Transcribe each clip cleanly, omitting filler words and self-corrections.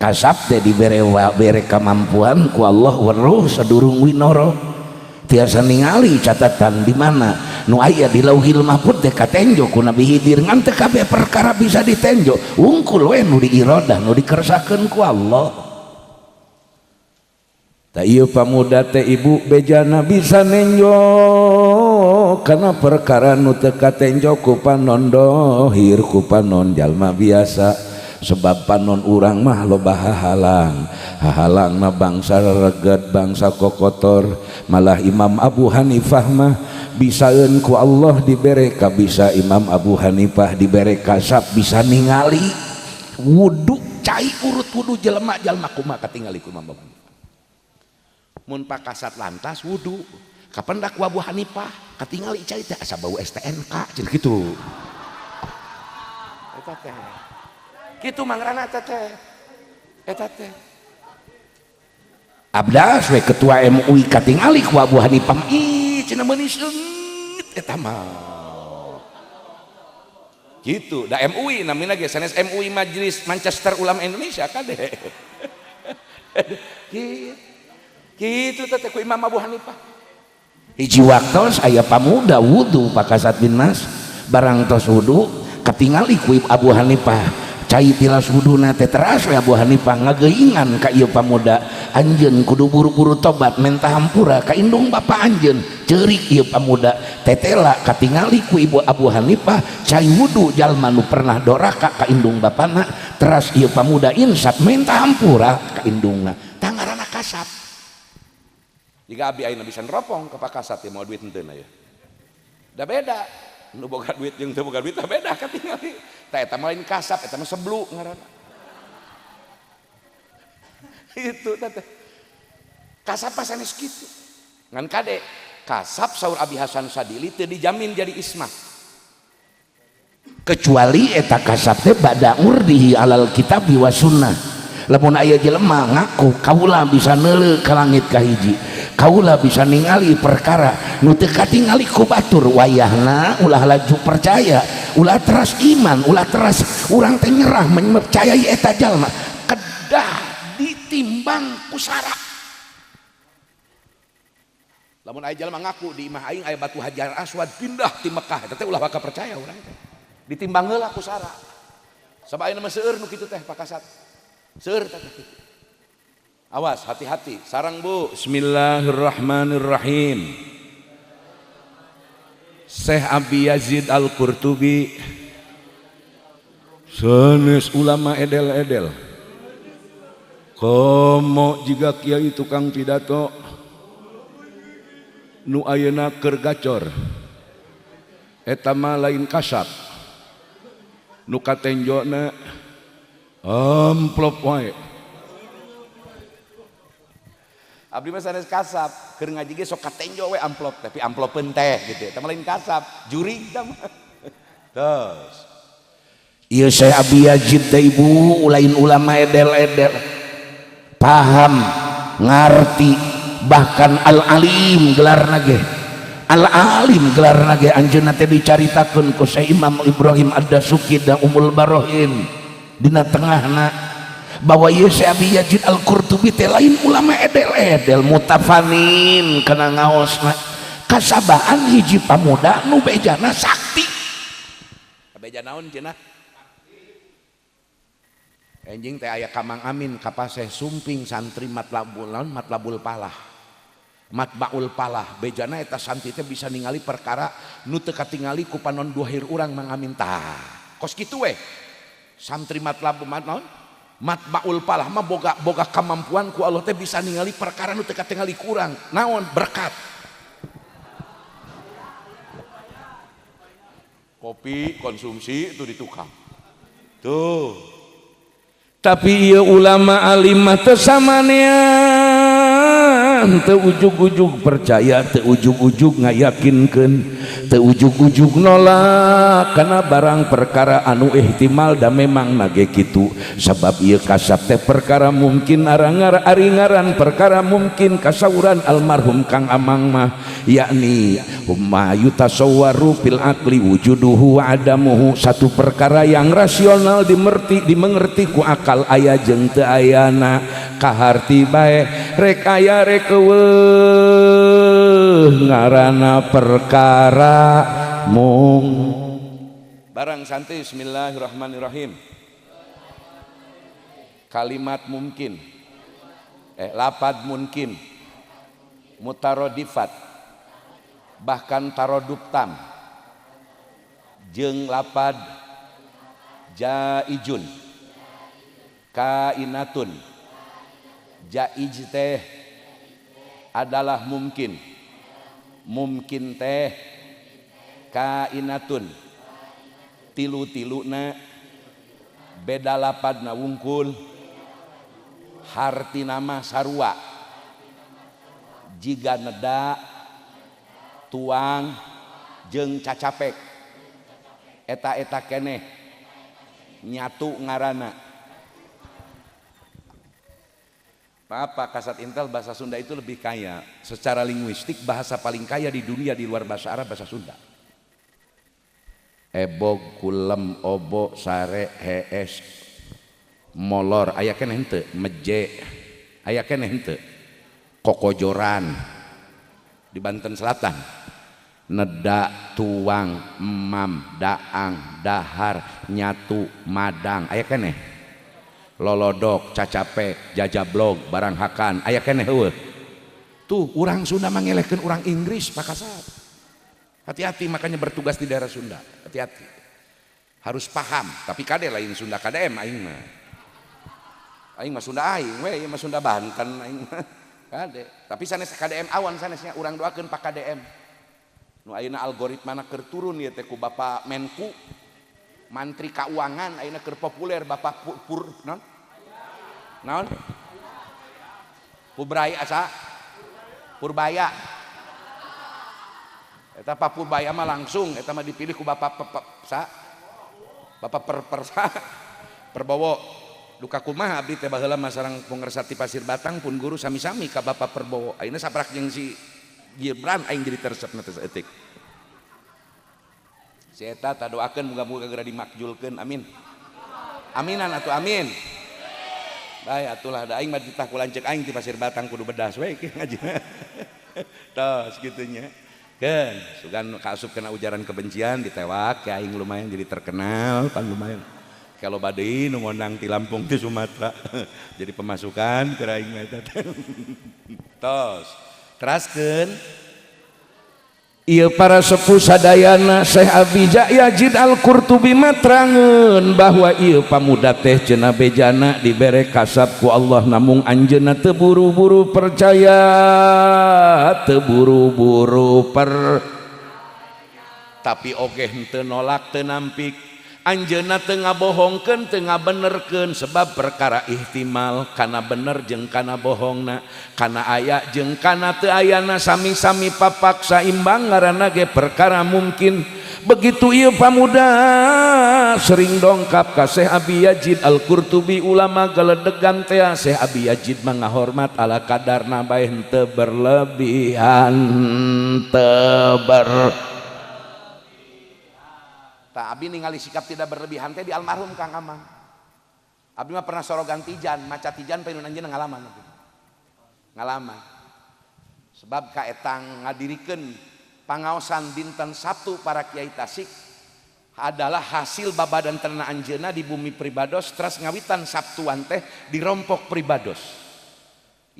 Kasab teh dibere bere kamampuan ku Allah weruh sadurung winoro, tiasa ningali catatan di mana nu aya di Lauhil Mahfud teh katenjo ku Nabi Khidir. Ngan teu kabeh perkara bisa ditenjo, wungkul we nu diirodah, nu dikersakeun ku Allah. Tak ieu pamuda teh, ibu, bejana bisa nenjo karena perkara nu teu katenjo ku panon dohir, ku panon jalma biasa, sebab panon urang mah loba hahalang hahalangna, bangsa reget, bangsa kokotor. Malah Imam Abu Hanifah mah bisaeun ku Allah dibere bisa, Imam Abu Hanifah dibere kasab bisa ningali wudu, cai urut wudu jelema jalma kumaha katingali ku Imam Abu Hanifah. Mun pakasat lantas wudu kapendak ku Abu Hanifah, katingali cai teh asa bau STNK cenah kitu. Eta teh kitu mangrana teh, eta teh abdas we ketua MUI katingali ku Abu Hanifah, ih cenah meuni seungit eta mah gitu. Da MUI namina ge sanes MUI Majelis Manchester Ulama Indonesia, kade gitu gitu teh ku Imam Abu Hanifah. Hiji waktos aya pamuda wudu, Pakasat bin Mas, barang tos wudu katingali ku Abu Hanifah cai tilas wuduna teh. Teras we Abu Hanifah ngageuingan ka ieu pamuda, "Anjeun kudu buru-buru tobat, menta hampura ka indung bapa anjeun." Ceurik ieu pamuda, tetela katingali ku ibu Abu Hanifah cai wudu jalma nu pernah doraka ka indung bapana. Teras ieu pamuda insaf, menta hampura ka indungna. Tangarana kasab. Jika abi ayeuna bisa neropong ke Pakasat ya, mau duit henteu ya. Da beda nu boga duit jeung teu boga duit tah beda katingali. Tah eta mah lain kasab, eta mah seblu ngaranna. Itu teh kasab mah sanes kitu. Ngan kade kasab, saur Abi Hasan Sadili, teu dijamin jadi ismah. Kecuali eta kasab teh bada urdihi alal kitab wa sunnah. Lamun aya jelema ngaku, "Kaula bisa neuleu ka langit kahiji, kaula bisa ningali perkara nu teu katingali ku batur," wayahna ulah laju percaya, ulah teras iman, ulah teras urang teh nyerah mempercayai eta jalma. Kedah ditimbang ku sara. Lamun aya jalma ngaku, "Di imah aing aya batu Hajar Aswad pindah ti Mekah," eta teh ulah waka percaya urang teh, ditimbang heula ku sara. Sabab ayeuna mah seueur nu kitu teh, Pakasat, seueur teh kitu. Awas, hati-hati. Sarang, Bu. Bismillahirrahmanirrahim. Syekh Abi Yazid Al-Qurtubi sanes ulama edel-edel, komo jiga kiai tukang pidato nu ayeuna keur gacor. Eta mah lain kasab, nu katenjona amplop wae. Abdi mah sanes kasab, keur ngaji ge sok katenjo we amplop, tapi amplopeun teh gitu. Eta mah lain kasab, jurig tah mah. Terus ieu Syekh Abi Yazid teh, ibu, lain ulama edel-edel, paham, ngarti, bahkan al-alim gelarna ge, al-alim gelarna ge. Anjeunna teh dicaritakeun ku Syekh Imam Ibrahim Ad-Dasuki dan Umul Barohin dina tengahna bahwa ieu Syekh Abi Yazid Al-Qurtubi teh lain ulama edel-edel, mutafanin kana ngaosna. Kasabaan hiji pamuda nu bejana sakti. Beja naon cenah? Enjing teh aya Kamang Amin kapaseh sumping santri matlabul naon, matlabul palah, matbaul palah. Bejana eta santri teh bisa ningali perkara nu teu katingali ku panon dohir urang. Mang Amin tah kos kitu we. Santri matlab naon, matbaul palah mah boga boga kemampuan ku Allah teh bisa ningali perkara nu teu katingali ku urang. Naon? Berkat kopi konsumsi itu di tukang tuh. Tapi ieu ulama alim mah teu samanean, teu ujug-ujug percaya, teu ujug-ujug ngayakinkeun. Teu ujug-ujug nolak kana barang perkara anu ihtimal da memang nage kitu sabab ieu kasab teh perkara mungkin arangar ari ngaran perkara mungkin kasauran almarhum Kang Amang mah yakni ma yutasawwaru fil aqli wujuduhu wa adamuhu, satu perkara yang rasional dimengerti dimengerti ku akal aya jeung teu ayana kaharti bae rek aya rek euweuh ngaranna perkara mung. Barang santai. Bismillahirrahmanirrahim. Kalimat mungkin, lapad mungkin mutarodifat bahkan taroduptam jeung lapad jaijun kainatun. Jaij teh adalah mungkin, mungkin teh kainatun, tilu-tiluna beda lapadna wungkul, hartina mah sarua jiga neda, tuang jeung cacapek, eta-eta keneh nyatu ngaranna. Maaf Pak Kasat Intel, bahasa Sunda itu lebih kaya. Secara linguistik bahasa paling kaya di dunia di luar bahasa Arab bahasa Sunda. Ebog, kulem, obo, sare, hees, molor, aya keneh henteu, meje, aya keneh henteu, kokojoran di Banten Selatan, neda, tuang, emam, daang, dahar, nyatu, madang, aya keneh, lolodok, cacapek, jajablog, barang hakan, aya keneh eueuh. Tuh urang Sunda mangelehkeun urang Inggris Pak Kasat. Hati-hati makanya bertugas di daerah Sunda, hati-hati. Harus paham, tapi kade lain Sunda KDM aing mah. Aing mah Sunda aing we, ieu mah Sunda Banten aing mah. Kade, tapi sanes KDM awan sanesnya urang doakeun Pak KDM. Nu ayeuna algoritmana keur turun ieu teh ku Bapak Menku, Mantri Keuangan ayeuna keur populer Bapak Pur naon? Naon? Pubrai asa Purbaya. Eta Pak Purbaya mah langsung eta mah dipilih ku Bapak sa Bapak per per sa Perbowo. Duka kumaha abdi teh baheula mah sareng pangersa ti Pasir Batang pun guru sami-sami ka Bapak Perbowo. Ayeuna saprak jeung si Gibran aing jadi teresepna teh saeutik. Si eta ta doakeun muga-muga geura dimakjulkeun, amin. Aminan atuh amin. Bae atulah da aing mah ditah ku lanceuk aing ti Pasir Batang kudu bedas we kieu ngaji. Tos kitu nya. Keun sugan kaasup kena ujaran kebencian ditewak ke aing lumayan jadi terkenal pan lumayan. Kalau badai nu ngondang ti Lampung ti Sumatera jadi pemasukan keur aing mah eta teh. Tos teraskeun. Ieu para sepuh sadayana Syekh Abi Yazid Al-Qurtubi matrangeun bahwa ieu pamuda teh cenah bejana dibere kasab ku Allah namung anjeunna teu buru-buru percaya, teu buru-buru per tapi ogeh henteu nolak teu nampik. Anjeunna teu ngabohongkeun teu ngabenerkeun sebab perkara ihtimal kana bener jeung kana bohongna, kana aya jeung kana teu ayana sami-sami papak saimbang ngaranna ge perkara mungkin. Begitu ieu pamuda sering dongkap ka Syekh Abi Yazid Al-Qurtubi ulama geledegan teh. Syekh Abi Yazid mah ngahormat ala kadarna bae henteu berlebihan teu ber. Tah abi ningali sikap tidak berlebihan teh di almarhum Kang Amang. Abi mah pernah sorogan tijan, maca tijan penun anjeunna ngalaman abi. Ngalaman. Sebab kaetang ngadirikeun pangaosan dinten Sabtu para kiai Tasik adalah hasil babadan terna anjeunna di bumi pribados teras ngawitan Sabtuan teh dirompok pribados.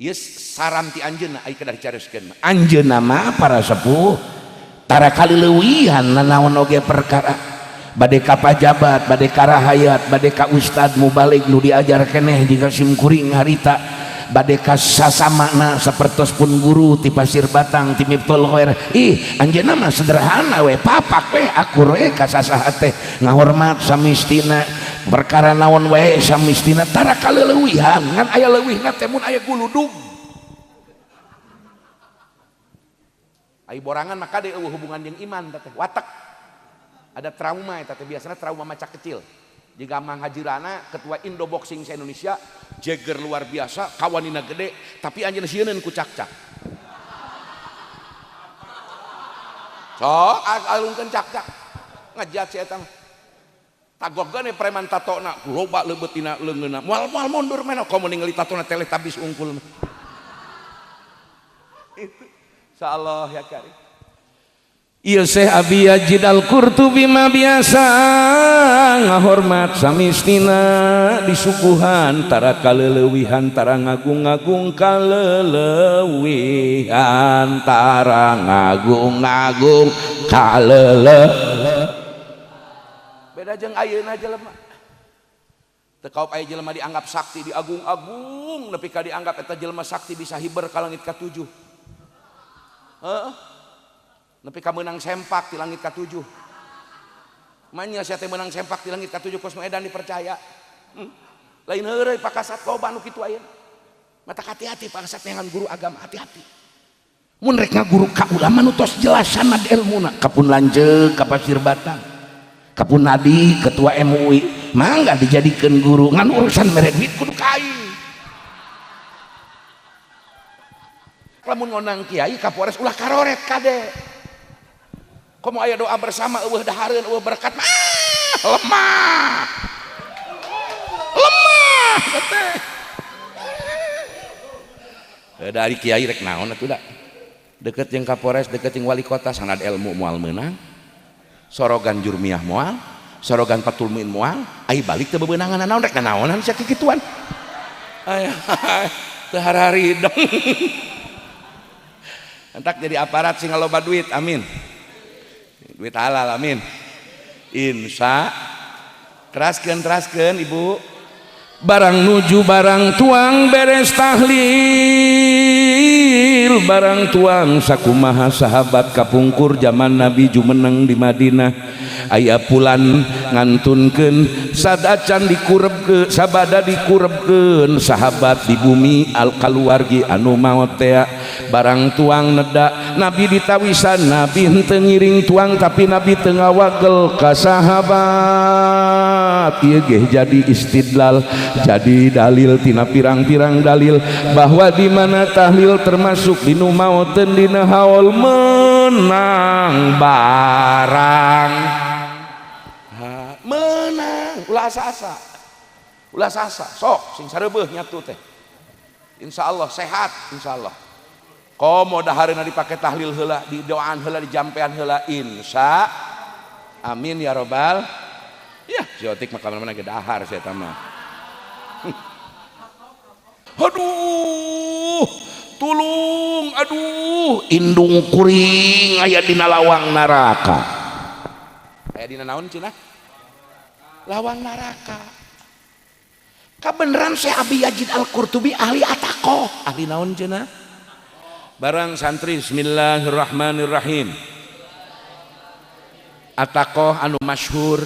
Ieu saran ti anjeunna ai kedah dicarioskeun. Anjeunna mah para sepuh tara kalileuwihan nanaon oge perkara. Bade ka pajabat, bade ka rahayat, bade ka ustad mubalig nu diajar keneh jika sim kuring harita, bade ka sasamana sapertos pun guru ti Pasir Batang ti Miftul Khair. Ih, anjeunna mah sederhana we, papak we akur we ka sasaha teh ngahormat samistina, perkara naon wae samistina tara kaleuwihan, ngan aya leuwihna teh mun aya guludug. Ai borangan maka deui eueuh hubungan jeung iman teh watak. Ada trauma eta teh biasana trauma maca kecil. Jika Mang Haji Rana ketua Indo Boxing se Indonesia jeger luar biasa kawanina gede tapi anjeun sieuneun ku cakcak. Sok alungkeun cakcak ngajat si eta mah. Tagog gane preman tatona loba leubeut tina leungeunna moal-moal mundur mah komo ningali tatona Teletubbies unggul mah. Itu insyaallah ya karim. Ieu Syekh Abi Yazid Al-Qurtubi mah biasa ngahormat samistina disuguhan tara kaleleuwihan tara ngagung-ngagung kaleleuwihan tara ngagung-ngagung kalele. Beda jeung ayeuna jelema. Teu kaop aya jelema dianggap sakti diagung-agung nepi ka dianggap eta jelema sakti bisa hiber ka langit ka-7. Heeh. Nepi ka meunang sempak di langit ka-7. Manya sia teh meunang sempak di langit ka-7 kos nu edan dipercaya. Lain heureuy pakasat loba nu kitu ayeuna. Mata hati-hati pakasat neangan guru agama hati-hati. Mun rek ngaguru ka ulama nu tos jelas sanad elmuna kapun lanceuk ka Pasir Batang. Kapun Nadi ketua MUI mangga dijadikeun guru ngan urusan mere duit kudu ka aing. Lamun ngonang kiai kapores ulah karoret kade. Komo aya doa bersama eueuh dahareun eueuh berkat mah lemah. Lemah teh. Dari kiai rek naon atuh da. Deket jeung kapores, deket jeung wali kota sanad ilmu moal meunang. Sorogan jurmiah moal, sorogan Fathul Muin moal, ai balik teu bebeunangan naon rek nanaonan sia kikituan. Aya teu hararideng. Entak jadi aparat sing loba duit, amin. Duit halal, amin. Insya teraskeun teraskeun ibu. Barang nuju barang tuang beres tahlil barang tuang sakumaha sahabat kapungkur zaman Nabi jumeneng di Madinah aya pulan ngantunkeun sadacan dikurebkeun sabada dikurebkeun sahabat di bumi al kaluargi anu maot tea barang tuang neda Nabi ditawisan Nabi henteu ngiring tuang tapi Nabi teu ngawagel ka sahabat ieu ge jadi istidlal jadi dalil tina pirang-pirang dalil bahwa di mana tahlil termasuk dinu maoteun dina haul menang barang menang ulah asa-asa ulah asa-asa sok sing sareubeuh nyatu teh insyaallah sehat insyaallah komo dahareuna dipake tahlil heula didoaan heula dijampean heula insya amin ya robbal ya siotik mah kamana-mana ge dahar sia eta mah. Aduh tulung aduh indung kuring aya dina lawang neraka aya dina naon cenah lawang neraka kabeneran Syekh Abi Yazid Al-Qurtubi ahli ataqoh ahli naon cenah barang santri bismillahirrahmanirrahim ataqoh anu masyhur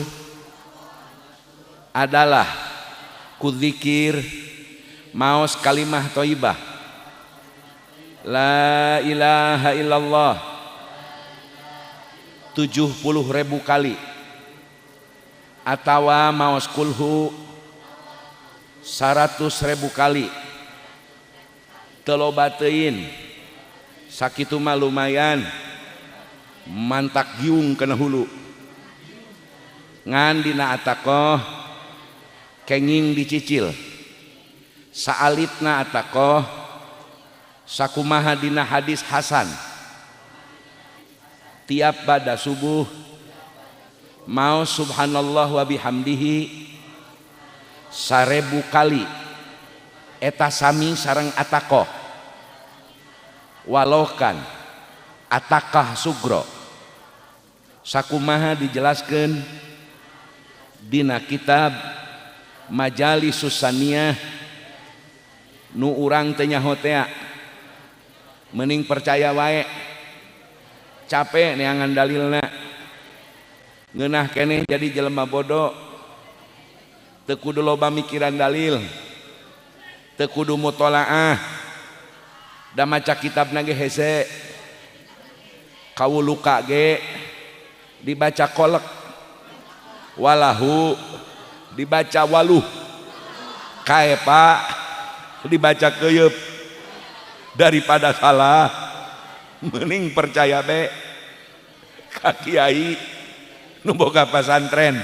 adalah kudzikir maos kalimah thayyibah la ilaha illallah 70.000 kali atawa maos kulhu 100.000 kali teu loba teuing sakitu mah lumayan mantak giung kana hulu ngan dina ataqoh kenging dicicil saalitna ataqoh sakumaha dina hadis hasan tiap pada subuh mau subhanallah wa bihamdihi 1000 kali eta sami sareng ataqoh walokan atakah sugro sakumaha dijelaskeun dina kitab Majalis Susaniyah nu urang teh nyaho tea mending percaya wae capek neangan dalilna ngeunah keneh jadi jelema bodoh teu kudu loba mikiran dalil teu kudu mutolaah da maca kitabna ge hese. Kawuluka ge dibaca kolek, walahu dibaca waluh, kaepa dibaca keyeup. Daripada salah mending percaya be ka kiai nu boga pasantren,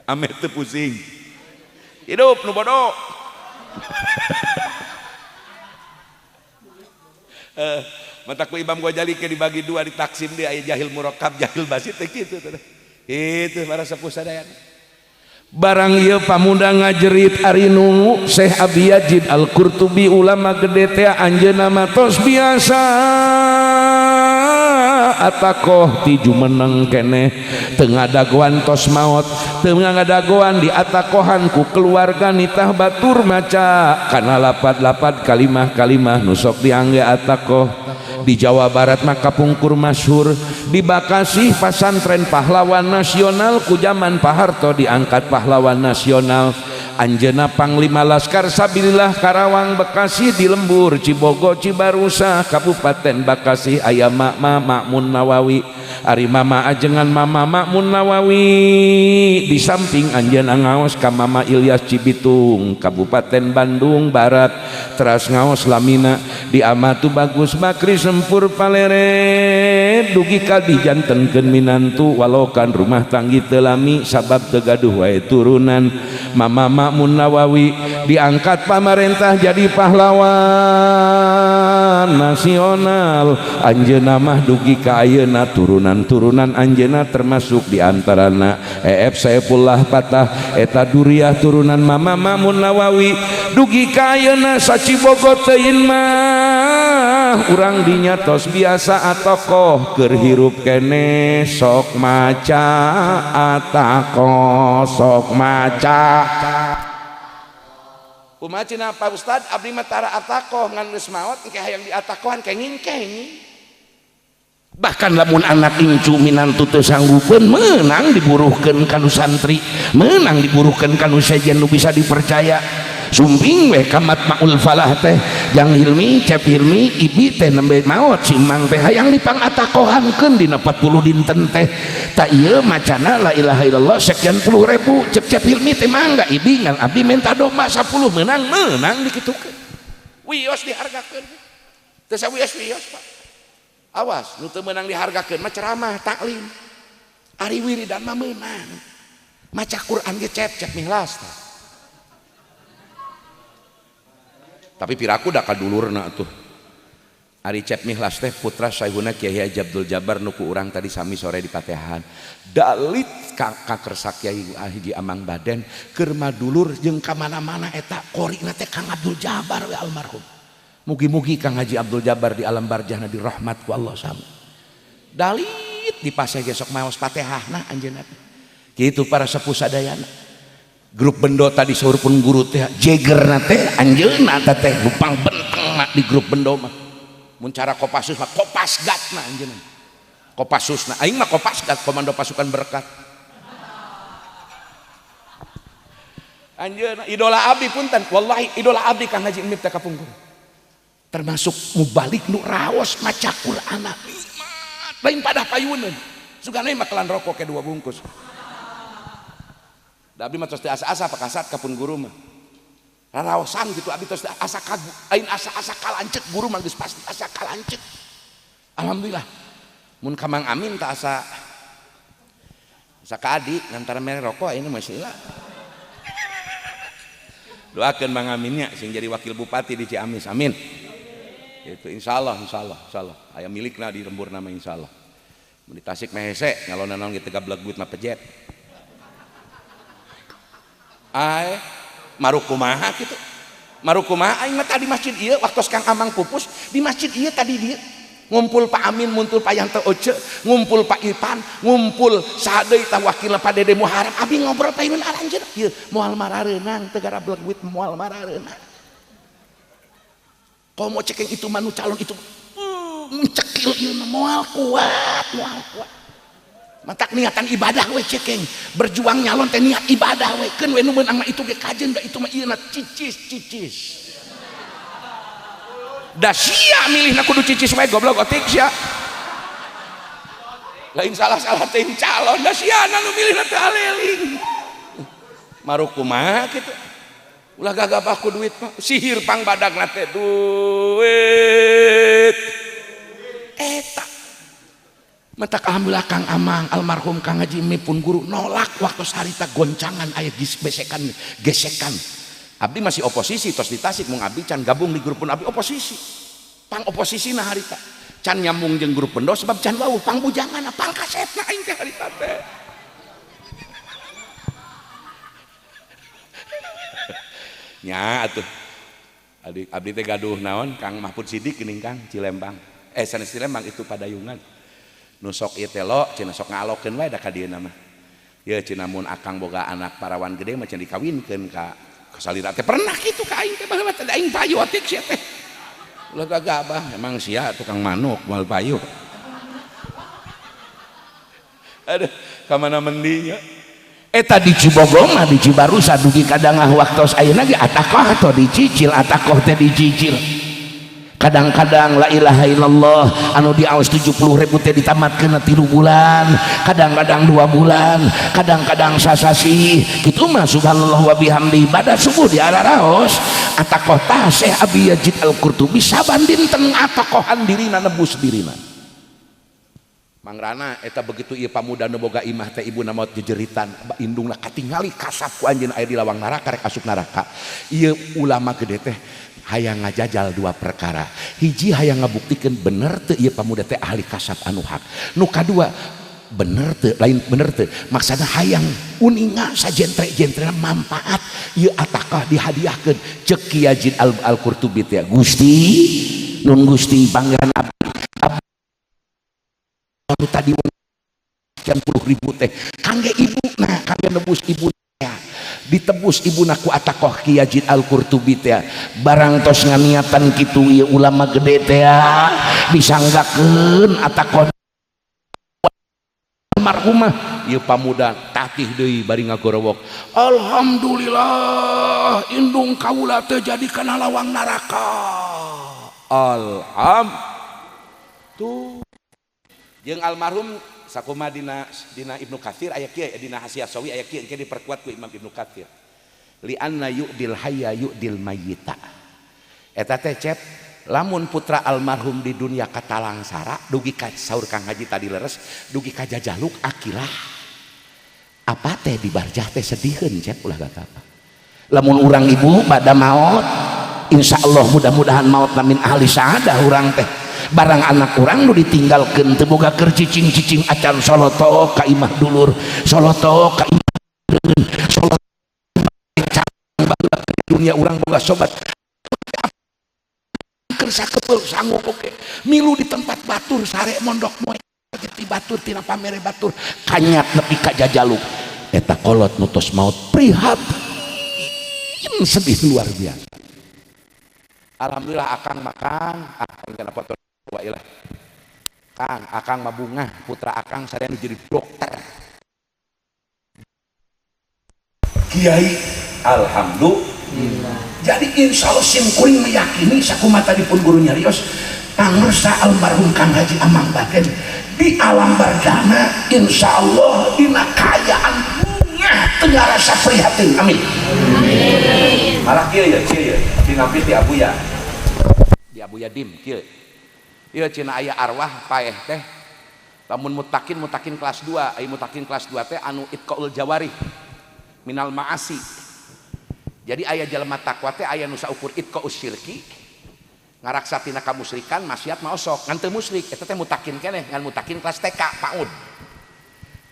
ame teu pusing hidup nu bodoh. Mata ku Imam Ghazali ke dibagi dua di taksim dia aya jahil murakkab jahil basit teh kitu teh. Itu para sepuh sadayana. Barang ieu pamuda ngajerit ari nu Syekh Abi Yazid Al-Qurtubi ulama gede teh anjeunna mah tos biasa atakoh ti jumeneng keneh teu ngadagoan tos maot teu ngadagoan di atakohan ku keluarga nitah batur maca kana lapad-lapad kalimah-kalimah nu sok diangge atakoh. Di Jawa Barat mah kapungkur masyhur di Bekasi pasantren pahlawan nasional ku zaman Pak Harto diangkat pahlawan nasional. Anjeunna Panglima Laskar Sabilillah Karawang Bekasi di Lembur Cibogo Cibarusah Kabupaten Bekasi aya Mama Makmun Nawawi. Ari mama ajengan Mama Makmun Nawawi di samping anjeunna ngaos ka Mama Ilyas Cibitung Kabupaten Bandung Barat teras ngaos lamina di Amatu Bagus Bakri Sempur Palere dugi ka dijantenkeun minantu walokan rumah tanggi teu lami sabab teu gaduh wae turunan. Mama Makmun Nawawi diangkat pamarentah jadi pahlawan nasional. Anjeunna mah dugi ka ayeuna turunan-turunan anjeunna termasuk di antarana EF Saifullah Patah eta duriah turunan Mama Makmun Nawawi dugi ka ayeuna sacibogo teuing mah urang dinya tos biasa atokoh keur hirup keneh sok maca atakoh sok maca. Kumaha cenah Pak Ustad abdi mah tara atakoh ngan geus maot engke hayang diatakohan kenging-kenging. Bahkan lamun anak incu minantu teu sanggupeun meunang diburuhkeun ka nu santri, meunang diburuhkeun ka nu sejen nu bisa dipercaya. Sumping we ka Matmaul Falah teh jang Hilmi Cep Hilmi ibi teh nembe maot si Mang teh hayang dipangatakohankeun dina 40 dinten teh. Ta ieu macana la ilaha illallah sekian puluh ribu cep Cep Hilmi teh mangga ibi ngan abdi minta domba 10 meunang meunang dikitukeun. Wios dihargakeun. Teu sawios-wios Pak. Awas nu teu meunang dihargakeun mah ceramah taklim. Ari wiridan mah meunang. Maca Quran ge cep-cep mihlas tah. Tapi piraku da kadulurna tuh. Ari Cep Mihlas teh putra Syaihuna Kiai Haji Abdul Jabbar nu ku urang tadi sami sore di Patehan. Dalit ka kakersa Kiai Haji Amang Baden keur madulur jeung ka mana-mana eta korina teh Kang Abdul Jabbar we almarhum. Mugi-mugi Kang Haji Abdul Jabbar di alam barjahna dirahmat ku Allah sami. Dalit di paseh ge sok maos Patehahna anjeunna teh. Kitu para sepuh sadayana. Grup bendo tadi saur pun guru teh jegerna teh anjeunna teh lupang benteng di grup bendo mah. Mun cara Kopassus mah Kopasgatna anjeunna. Kopassusna aing mah Kopasgat komando pasukan berkat. Anjeunna idola abdi punten wallahi idola abdi Kang Haji Emip teh kapungkur. Termasuk mubalik nu raos maca Qur'ana. Lain pada payuneun. Sugana mah kelan rokok ke 2 bungkus. Da abdi mah tos teu asa-asa pakasat ka pun guru mah. Raraosan gitu abdi tos asa kagu, lain asa-asa kalancet guru mah geus pasti asa kalancet. Alhamdulillah. Mun ka Mang Amin tak asa asa ka adi ngantara mere rokok ayeuna mah sila. Doakeun Mang Aminnya sing jadi wakil bupati di Ciamis. Amin. Itu insyaallah insyaallah insyaallah. Aya milikna di lembur nama insyaallah. Mun di Tasik mah hese nyalonan naon ge teu gableg duit mah pejet. Ai marukumaha kitu. Marukumaha aing mah tadi masjid ieu waktu Kang Amang pupus di masjid ieu tadi dieu ngumpul Pak Amin, ngumpul Pak Yanto Oce, ngumpul Pak Ipan, ngumpul saha deui tah wakilna Pak Dede Muharram. Abi ngobrol payun aranjeun ieu moal marareunang teu garablek duit moal marareunang. Komo cekeng itu mah nu calon itu mencekil ieu mah moal kuat, moal kuat. Matak niatan ibadah we cekeng, berjuang nyalon teh niat ibadah we, keun we nu meunang mah itu ge kajeun da itu mah ieu na cicis-cicis. Da sia milihna kudu cicis we goblok otik sia. Lain salah-salah teh calon da siana nu milihna teh aleling. Maruk kumaha kitu. Ulah gagabah ku duit mah, sihir pang badagna teh duit. Eta. Matak alhamdulillah Kang Amang almarhum Kang Haji Mi pun guru nolak waktu harita goncangan aya besekan gesekan. Abdi masih oposisi tos di Tasik mung abdi can gabung di grup pun abdi oposisi. Pang oposisina harita. Can nyambung jeung grup pendo sebab can wawuh pang bujangan pang kasetna aing teh harita teh. Nya atuh. Abdi teh gaduh naon Kang Mahfud Sidik geuning Kang Cilembang. Sanes Cilembang itu Padayungan. Nu sok ieu teh lo cenah sok ngalokeun wae da ka dieu mah. Ieu cenah mun akang boga anak parawan gede mah cenah dikawinkeun ka salira teh pernah kitu ka aing teh baheula teh aing payu atik sia teh. Ulah gagabah emang sia tukang manuk moal payu. Aduh ka mana mendinya. Eta di Cibogo mah di Cibarusa dugi kadangah waktos ayeuna ge atakoh atau dicicil atakoh teh dicicil. Kadang-kadang la ilaha illallah anu diaos 70.000 teh ditamatkeun 3 bulan, kadang-kadang 2 bulan, kadang-kadang sasasi. Kitu mah subhanallah wa bihamdi pada subuh di araraos atakoh tah Syekh Abi Yazid Al-Qurtubi saban dinten atakohan dirina nebus dirina. Mang Rana eta begitu ieu pamuda nu boga imah teh ibuna maot jejeritan indungna katingali kasap ku anjeun aya di lawang neraka rek asup neraka. Ieu ulama gede teh hayang ngajajal dua perkara. Hiji hayang ngabuktikeun bener teu ieu pamuda teh ahli kasab anu hak. Nu kadua bener teu lain bener teu maksana hayang uninga sajentre-jentrena manfaat ieu atakah dihadiahkeun ceuk Ki Yazid Al-Qurtubi teh Gusti nun Gusti panggilan abdi anu tadi sekian puluh ribu teh kangge ibu nah kangge nebus ibu ya ditebus ibu naku atakoh Ki Yazid Al-Qurtubi teh barang tos nganiatan kitu ieu ulama gede teh disanggakeun atakoh almarhumah ieu pamuda tatih deui bari ngagorowok alhamdulillah indung kaula teh jadi kana lawang neraka alham tuh jeung almarhum sakuma dina Ibnu Katsir aya kieu dina Hasyiah Sawi aya kieu engke diperkuat ku Imam Ibnu Katsir li anna yu'dil hayya yu'dil mayyita eta teh cep lamun putra almarhum di dunia katalangsara dugi ka saur Kang Haji tadi leres dugi ka jajaluk akilah apa teh di barjah teh sediheun cep ulah gak apa lamun urang ibu pada maot insyaallah mudah-mudahan maot min ahli saadah urang teh barang anak urang nu ditinggalkeun teu boga keur cicing-cicing acan soloto ka imah dulur soloto ka imah soloto baheula di dunia urang boga sobat keur sakepeul sanggup oge milu di tempat batur sare mondok moe ti batur tina pamere batur kanyat nepi ka jajaluk eta kolot nu tos maot prihatin sedih luar biasa. Alhamdulillah akang makan akang kana foto wa ilah Kang akang mah bungah putra akang sadaya nu jadi dokter kiai alhamdulillah. Jadi insya Allah sim kuring meyakini sakumaha tadi pun guru nyarios pangersa almarhum Kang Haji Amang Baden di alam bardana insya Allah dina kaayaan bungah teu ngarasa prihatin amin. Amin. Malah kieu ya kieu ya dinampit di Abuya di Abuya dim kieu ieu cenah aya arwah paeh teh lamun mutakin mutakin kelas 2 aya mutakin kelas 2 teh anu itqaul jawarih minal ma'asi. Jadi aya jelema takwa teh aya nu saukur itqaus syirki ngaraksa tina kamusyrikan maksiat mah osok ngan teu musyrik eta teh mutakin keneh ngan mutakin kelas TK PAUD.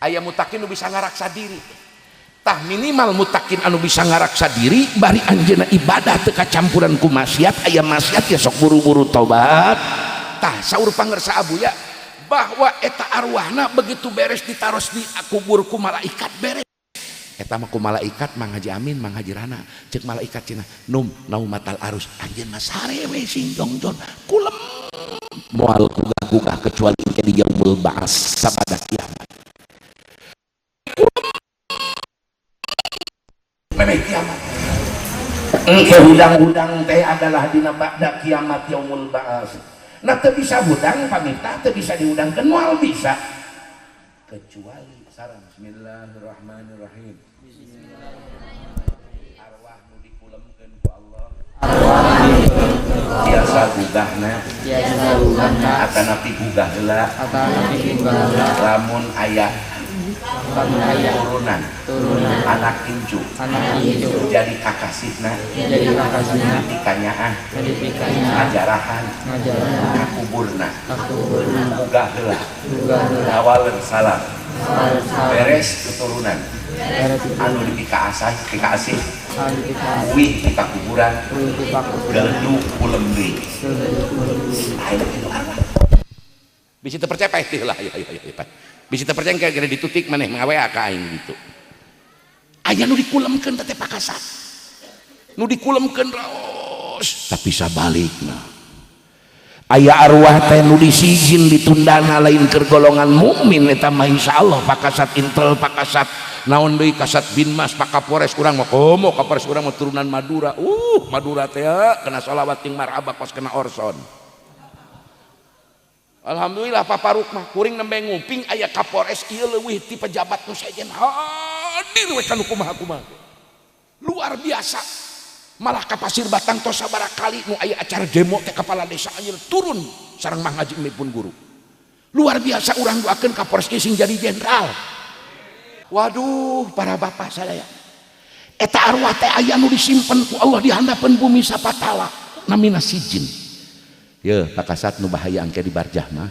Aya mutakin nu bisa ngaraksa diri tah minimal mutakin anu bisa ngaraksa diri bari anjeunna ibadah teu kacampuran ku maksiat aya maksiat ya sok buru-buru tobat. Tah saur pangersa Abuya bahwa eta arwahna begitu beres ditaros di kubur ku malaikat beres eta mah ku malaikat Mang Haji Amin Mang Haji Rana ceuk malaikat cenah num naumatal arus anjeun mah sare we sing jongjon kulem moal gugah-gugah kecuali engke di yaumul ba'ats sabada kiamat memeh kiamat engke hudang-hudang teh adalah dina ba'da kiamat yaumul ba'ats. Nah teu bisa hudang paminta teu bisa dihudangkeun moal bisa. Kecuali sareng bismillahirrahmanirrahim. Bismillahirrahmanirrahim. Arwah nu dikulemkeun ku Allah. Biasa gugahna, Biasa gugahna, atanapi gugah heula, atanapi gugah heula, lamun aya lamun aya turunan, turunan, anak incu, anak incu, jadi kakasihna, jadi kakasihna, dikanyaah, jadi pikanyaah, ngajarahan, ngajarahan, ka kuburna, ka kuburna, gugah heula, gugah heula, awaleun salam, salam, beres keturunan, beres anu dipikaasah, pikaasih, anu dipikaasih, uih di kuburan, uih di kuburan, geledu kulem deui, geledu kulem deui. Ayo itu arwah. Bisa teu percaya paeh lah, ayo ayo ayo paeh. Bisa teu percaya kira ditutik maneh ngawa ka aing gitu. Aya nu dikulemkeun teh pakasat. Nu dikulemkeun raos, tapi sabalikna. Aya arwah teh nu disijin ditundana lain keur golongan mukmin eta mah insyaallah pakasat intel pakasat naon deui kasat binmas Pak Kapolres urang mah komo Kapolres urang mah turunan Madura. Madura teh kena sholawat jeung marhaba kos kena orson. Alhamdulillah Pak Paruk mah kuring nembe nguping aya Kapolres ieu leuwih ti pejabat nu sejen hadir we kana kumaha-kumaha. Luar biasa. Malah ka Pasir Batang tos sabaraha kali nu aya acara demo teh kepala desa anjeun turun sareng Mang Haji pun guru. Luar biasa urang doakeun Kapolres ieu sing jadi jenderal. Waduh para bapak sadaya. Eta arwah teh aya nu disimpen ku Allah di handapeun bumi sapatala namina sijin. Ye, pakasat nu bahaya angke di barjah mah.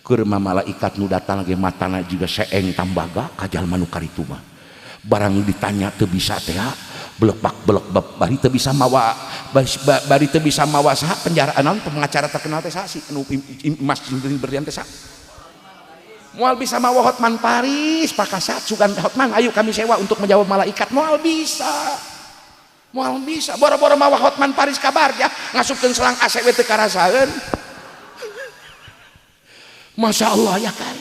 Keur malaikat nu datang ge matana jiga seeng tambaga ka jalma nu karitu mah. Barang ditanya teu bisa teh belepak belekbeb bari teu bisa mawa bari teu bisa mawa saha penjara naon pengacara terkenal teh saha si nu Mas Berlian teh saha. Moal bisa mawa Hotman Paris pakasat sugan Hotman ayo kami sewa untuk menjawab malaikat moal bisa. Moal bisa boro-boro mawa Hotman Paris kabar ya ngasupkeun selang AC we teu karasaeun. Masya Allah ya kan.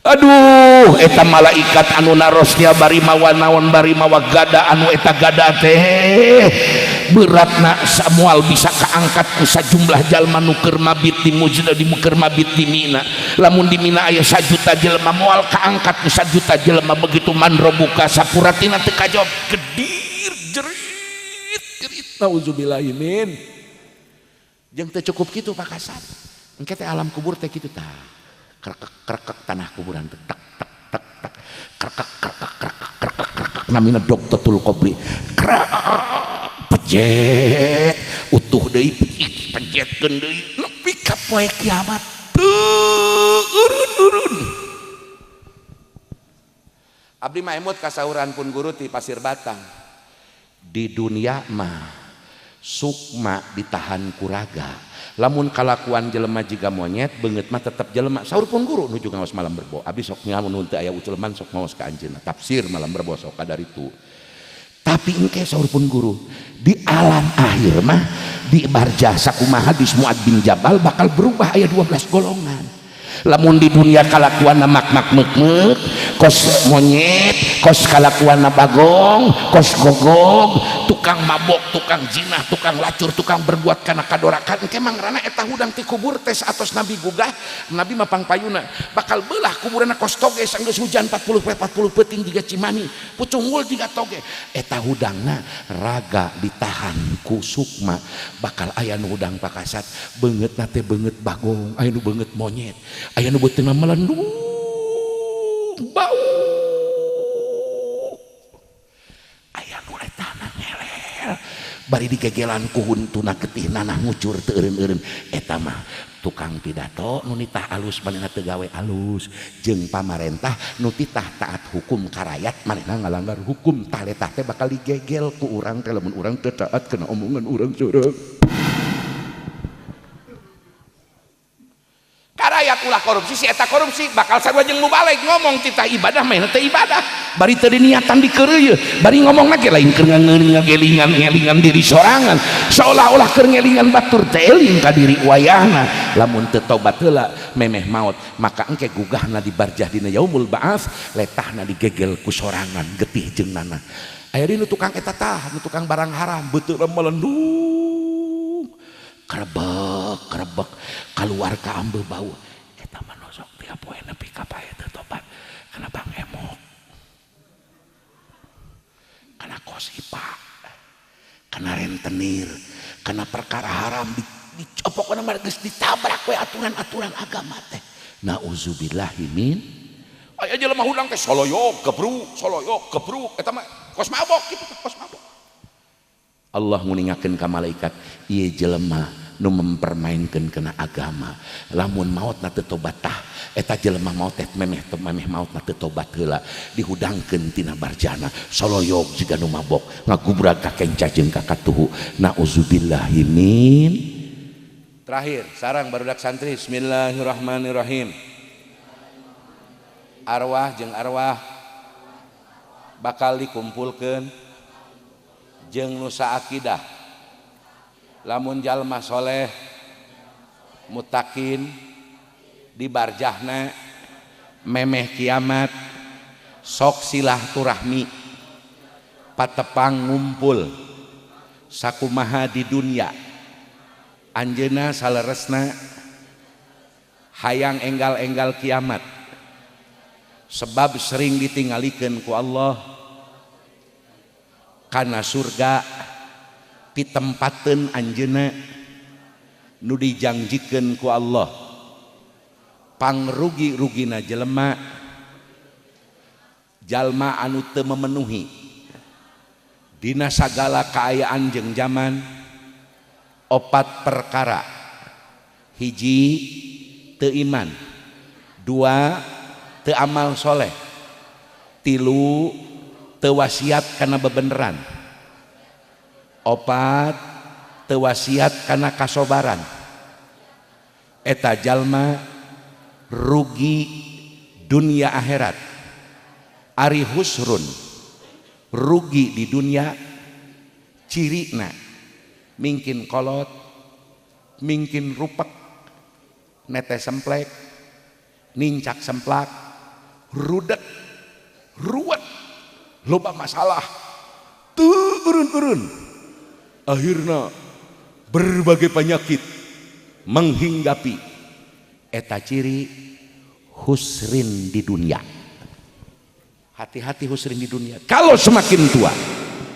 Aduh eta malaikat anu narosnya bari mawa naon bari mawa gada anu eta gada teh beratna samual bisa kaangkat ku sajumlah jalma nu keur mabit di Muzda di keur mabit di Mina. Lamun di Mina aya 1 juta jelema moal kaangkat ku 1 juta jelema begitu manrobuka sapuratina teu kajawab gedir jerit jerit nauzubillahi min. Jeung teu cukup kitu Pak Kasat. Engke teh alam kubur teh kitu tah. Krekek krekek tanah kuburan teh tek tek tek tek krekek krekek krekek krekek krekek namina doktotul qabri. Krek pejet utuh deui pejetkeun deui nepi ka poe kiamat. Teu urun-urun. Abdi mah emut kasauran pun guru ti Pasir Batang. Di dunia mah sukma ditahan kuraga. Lamun kalakuan jelema jiga monyet beungeut mah tetep jelema. Saur pun guru nuju ngaos malam berbo. Abdi sok ngamun teu aya uceleman sok ngaos ka anjeunna. Tafsir malam berbo sok kadaritu. Tapi engke saur pun guru di alam akhir mah di barjah sakumaha di Muad bin Jabal bakal berubah aya 12 golongan. Lamun di dunia kalakuanna mak-mak mek-mek kos monyet kos kalakuanna bagong kos gogog tukang mabok tukang jinah tukang lacur tukang berbuat kana kadorakan engke mangrana eta hudang ti kubur teh atos nabi gugah nabi mah pangpayuna bakal beulah kuburanna kos toge sanggeus hujan 40 poe 40 peuting jiga Cimani pucungul jiga toge eta hudangna raga ditahan ku sukma bakal aya nu hudang pakasat beungeutna teh beungeut bagong aya nu beungeut monyet aya nu beuteungna melendung bau aya nu etana ngelel bari digegelan ku huntuna getih nanah ngucur teu eureun-eureun eta mah tukang pidato nu nitah alus manehna teu gawe alus jeung pamarentah nu titah taat hukum ka rayat manehna ngalanggar hukum tah letah teh bakal digegel ku urang teh lamun urang teu taat kana omongan urang surang. Karayat ulah korupsi si eta korupsi bakal sarua jeung mubalig ngomong titah ibadah mah teu ibadah bari teu diniatan dikeureuy bari ngomongna ge lain keur ngagelingan ngelingan diri sorangan seolah-olah keur ngelingan batur teh eling ka diri wayahna lamun teu tobat heula memeh maot maka engke gugahna di barjah dina yaumul ba'ats letahna digegel ku sorangan getih jeung nanah aya di nu tukang eta tah nu tukang barang haram beuteung melendung kerebek kerebek keluar ka ambe bau eta Eta mah nu sok tiap poe nepi ka paeh teu tobat kana Bang Emok, kana kosipa, kana rentenir, kana perkara haram dicopok kana geus ditabrak we aturan-aturan agama teh. Nauzubillahi min. Aya jelema hudang teh soloyok gebruk, soloyok gebruk, eta mah kos mabok kitu, kos mabok. Allah nguningakeun ka malaikat, ieu jelema nu mempermainkeun kana agama, lamun maotna teu tobat tah eta jelema maot teh memeh memeh maotna teu tobat heula dihudangkeun tina barjana, soloyok jiga nu mabok, ngagubrag ka kenca jeung ka katuhu. Nauzubillahi min. Terakhir sarang barudak santri, bismillahirrahmanirrahim. Arwah jeung arwah bakal dikumpulkeun jeung nu saakidah. Lamun jalma soleh mutakin di barjahna memeh kiamat sok silaturahmi patepang ngumpul sakumaha di dunia. Anjeuna saleresna hayang enggal-enggal kiamat sebab sering ditinggalikeun ku Allah kana surga pitempateun anjeunna nu dijangjikeun ku Allah. Pangrugi-rugina jelema jalma anu teu memenuhi dina sagala kaayaan jeung zaman opat perkara. Hiji, teu iman. Dua, teu amal soleh. Tilu, teu wasiat kana bebeneran. Opat, teu wasiat kana kasobaran. Eta jalma rugi dunia akhirat. Ari husrun rugi di dunia cirina mingkin kolot, mingkin rupek, nete semplek, nincak semplak, rudet, ruwet, loba masalah, teu eureun-eureun. Akhirna berbagai penyakit menghinggapi. Eta ciri husrin di dunia. Hati-hati husrin di dunia. Kalau semakin tua,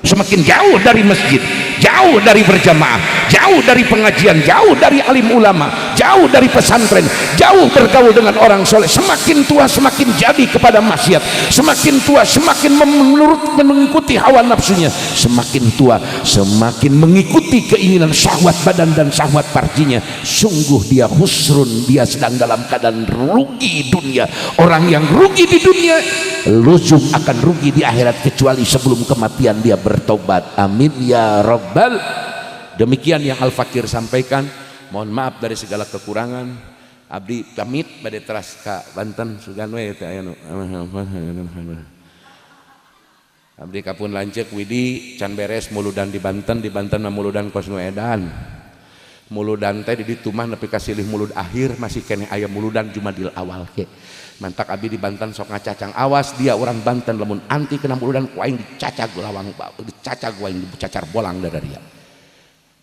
semakin jauh dari masjid, jauh dari berjamaah, jauh dari pengajian, jauh dari alim ulama, jauh dari pesantren, jauh bergaul dengan orang soleh, semakin tua semakin jadi kepada maksiat, semakin tua semakin menurut mengikuti hawa nafsunya, semakin tua semakin mengikuti keinginan syahwat badan dan syahwat farjinya. Sungguh dia husrun, dia sedang dalam keadaan rugi dunia. Orang yang rugi di dunia luzum akan rugi di akhirat, kecuali sebelum kematian dia bertobat. Amin ya rabbal. Demikian yang Al-Fakir sampaikan. Mohon maaf dari segala kekurangan. Abdi pamit bade teras ka Banten sugan we teh aya nu. Abdi kapun lanceuk Widi can beres muludan di Banten, di Banten mah muludan kos nu edan. Muludan teh di ditu mah nepi ka silih mulud akhir masih keneh aya muludan Jumadil awal ke. Mantak abdi di Banten sok ngacacang, awas dia orang Banten lamun anti kena muludan ku aing dicacag lawang, dicacag ku aing dicacar bolang dari dia.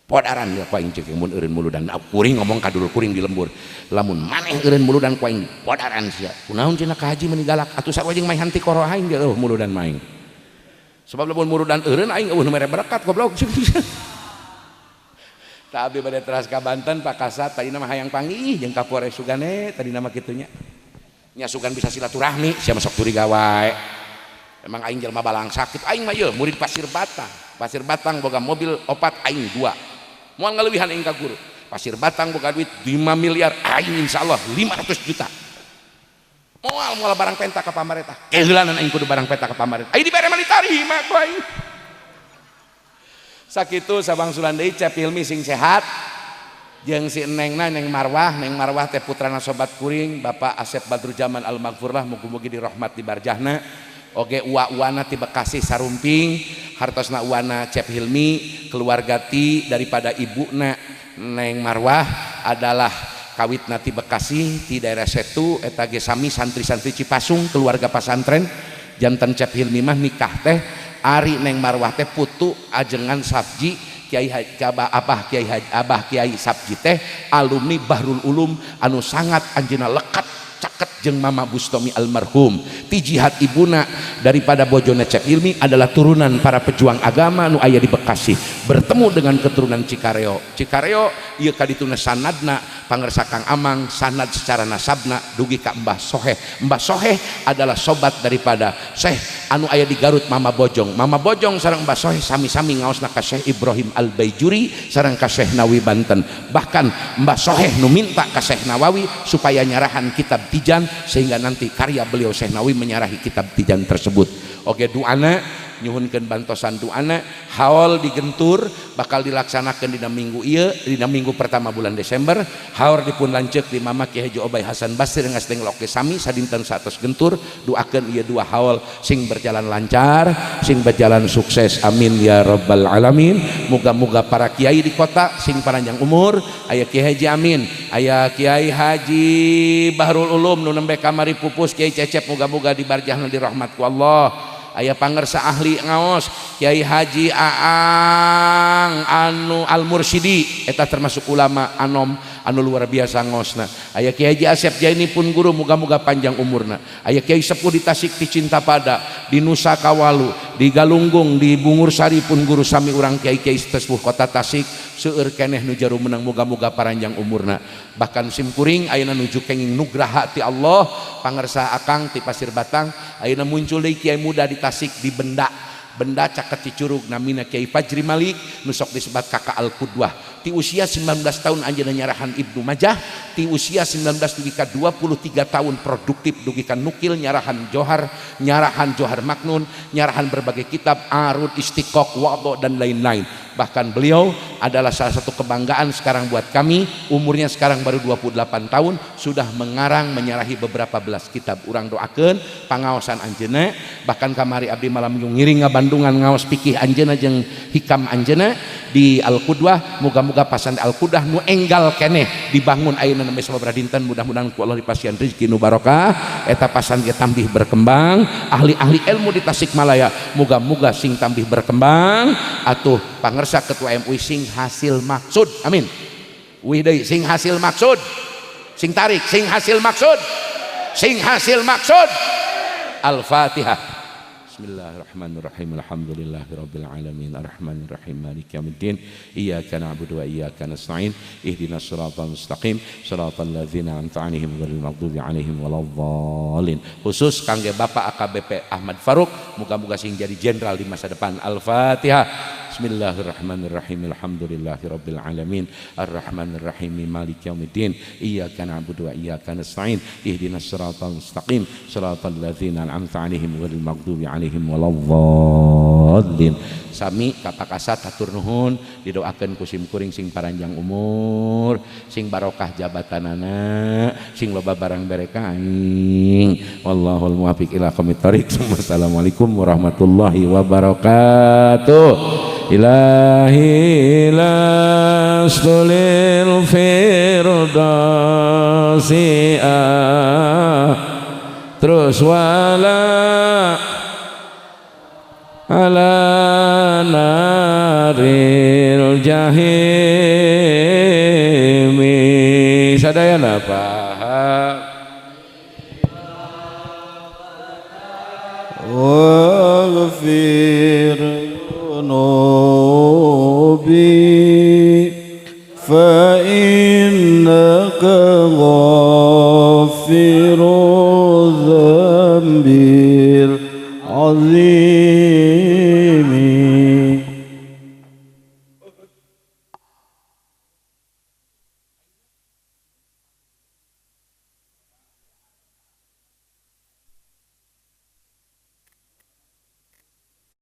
Podaran dia ku aing ceuk mun eureun muludan. Kuring ngomong ka dulur kuring di lembur. Lamun maneh eureun muludan ku aing podaran sia. Kunaon cenah ka haji meuni galak atuh sarua jeung mai hanti koro aing dia eueuh muludan mah aing. Sebab lamun muludan eureun aing eueuh nu mere berkat goblok. Tah abdi bade teras ka Banten Pak Kasat tadina mah hayang panggih jeung Kapolres sugane tadina mah kitu nya. Nya sugan bisa silaturahmi sia masuk curiga wae. Emang aing jelema balang sakit aing mah ieu murid Pasir Batang. Pasir Batang boga mobil opat aing dua. Moal ngaleuwihan aing ka guru. Pasir Batang boga duit 5 miliar aing insyaallah 500 juta. Moal moal barang penta ka pamarentah. Keheulanan aing kudu barang penta ka pamarentah. Aing dibere mah ditarima ku aing. Sakitu sabang sulan deui Cep Hilmi sing sehat. Jeung si Nengna Neng Marwah, Neng Marwah teh putrana sobat kuring Bapak Asep Badrujaman Al-Maghfurlah mugi-mugi dirahmat di barjahna. Oge uwa-uwana ti Bekasi Sarumping, hartosna uwana Cep Hilmi, keluarga ti daripada ibuna Neng Marwah adalah kawitna ti Bekasi ti daerah Setu eta ge sami santri-santri Cipasung keluarga pasantren. Janten Cep Hilmi mah nikah teh ari Neng Marwah teh putu ajengan Safji Kiai Haji Abah, Kiai Haji Abah, Kiai Sabji teh alumni Bahrul Ulum anu sangat anjeunna lekat caket jeung Mama Bustomi almarhum. Ti jihad ibuna daripada bojone Cep Ilmi adalah turunan para pejuang agama nu aya di Bekasi, bertemu dengan keturunan Cikareo. Cikareo ieu kadituna sanadna pangersa Kang Amang, sanad secara nasabna dugi ka Mbah Soheh. Mbah Soheh adalah sobat daripada Syekh anu aya di Garut, Mama Bojong. Mama Bojong sareng Mbah Soheh sami-sami ngaosna ka Syekh Ibrahim Al-Baijuri sareng ka Syekh Nawawi Banten. Bahkan Mbah Soheh nu minta ka Syekh Nawawi supaya nyarahan kitab Tijan, sehingga nanti karya beliau Syekh Nawawi menyarahi kitab Tijan tersebut. Oke, duana nyuhunkeun bantosan duana. Haul digentur bakal dilaksanakan dina minggu ieu, dina minggu pertama bulan Desember. Haul dipun lanceuk di Mama Ki Haji Obay Hasan Basri Ngasdeng oge sami sadinten saatos gentur. Doakeun ieu dua haul sing berjalan lancar, sing berjalan sukses, amin ya rabbal alamin. Moga-moga para kiai di kota sing panjang umur. Aya Kiai Haji Amin, aya Kiai Haji Bahrul Ulum nu nembe kamari pupus, Kiai Cecep, moga-moga dibarjahna dirahmat ku Allah. Aya pangersa ahli ngaos Kiai Haji Aang anu Al Mursyidi, eta termasuk ulama anom anu luar biasa ngaosna. Aya Kiai Haji Asep Jaini pun guru, muga-muga panjang umurna. Aya Kiai sepuh di Tasik, di Cinta Pada, di Nusa Kawalu, di Galunggung, di Bungur Sari pun guru sami urang kiai-kiai sepuh kota Tasik. Seueur keneh nu jaru menang, muga-muga paranjang umurna. Bahkan simkuring ayeuna nuju kenging nugraha ti Allah, pangersa akang ti Pasir Batang, ayeuna muncul deui kiai muda di Tasik, di Benda Benda caket Cicurug, namina Kiai Fajri Malik nu sok disebat Kakak Al Qudwah. Ti usia 19 tahun anjeunna nyarahan Ibnu Majah. Ti usia 19 dugi ka 23 tahun produktif, dugi ka nukil nyarahan Johar, nyarahan Johar Maknun, nyarahan berbagai kitab arud, istiqoq, wadho, dan lain-lain. Bahkan beliau adalah salah satu kebanggaan sekarang buat kami. Umurnya sekarang baru 28 tahun sudah mengarang, menyarahi beberapa belas kitab. Urang doakeun pangaosan anjeunna. Bahkan kamari abdi malam ngiring ngabandungan ngaos pikih anjeunna jeung hikam anjeunna di Al Qudwah. Moga-moga pasan Al Qudwah nu enggal keneh dibangun ayeuna nembe sababaraha dinten, mudah-mudahan ku Allah dipasihan rezeki nu barokah, eta pasan ge tambih berkembang. Ahli-ahli ilmu di Tasikmalaya moga-moga sing tambih berkembang. Atuh pangersa ketua MUI sing hasil maksud, amin. Wih deui, sing hasil maksud, sing tarik, sing hasil maksud, sing hasil maksud. Al-Fatihah. Bismillahirrahmanirrahim. Alhamdulillahirabbil alamin arrahmanirrahim maliki yaumiddin. Iyyaka na'budu wa iyyaka nasta'in. Ihdinas siratal mustaqim. Siratal ladzina an'amta 'alaihim ghairil maghdubi 'alaihim waladdallin. Khusus kangge Bapak AKBP Ahmad Faruk, muga-muga sing jadi jenderal di masa depan. Al-Fatihah. Bismillahirrahmanirrahim. Alhamdulillahirabbil alamin arrahmanirrahim maliki yaumiddin. Iyyaka na'budu wa iyyaka nasta'in. Ihdinas siratal mustaqim. Siratal ladzina an'amta 'alaihim ghairil maghdubi 'alaihim waladdallin. Sami ka Pak Kasat hatur nuhun, didoakeun ku sim kuring sing paranjang umur, sing barokah jabatanana, sing loba barang bere ka aing. Wallahul muwaffiq ila aqwamit thoriq. Wassalamualaikum warahmatullahi wabarakatuh. Ilahi lastu lil firdausi terus wala ala naril jahimi. Sadayana paham. واغفر ذنوبي.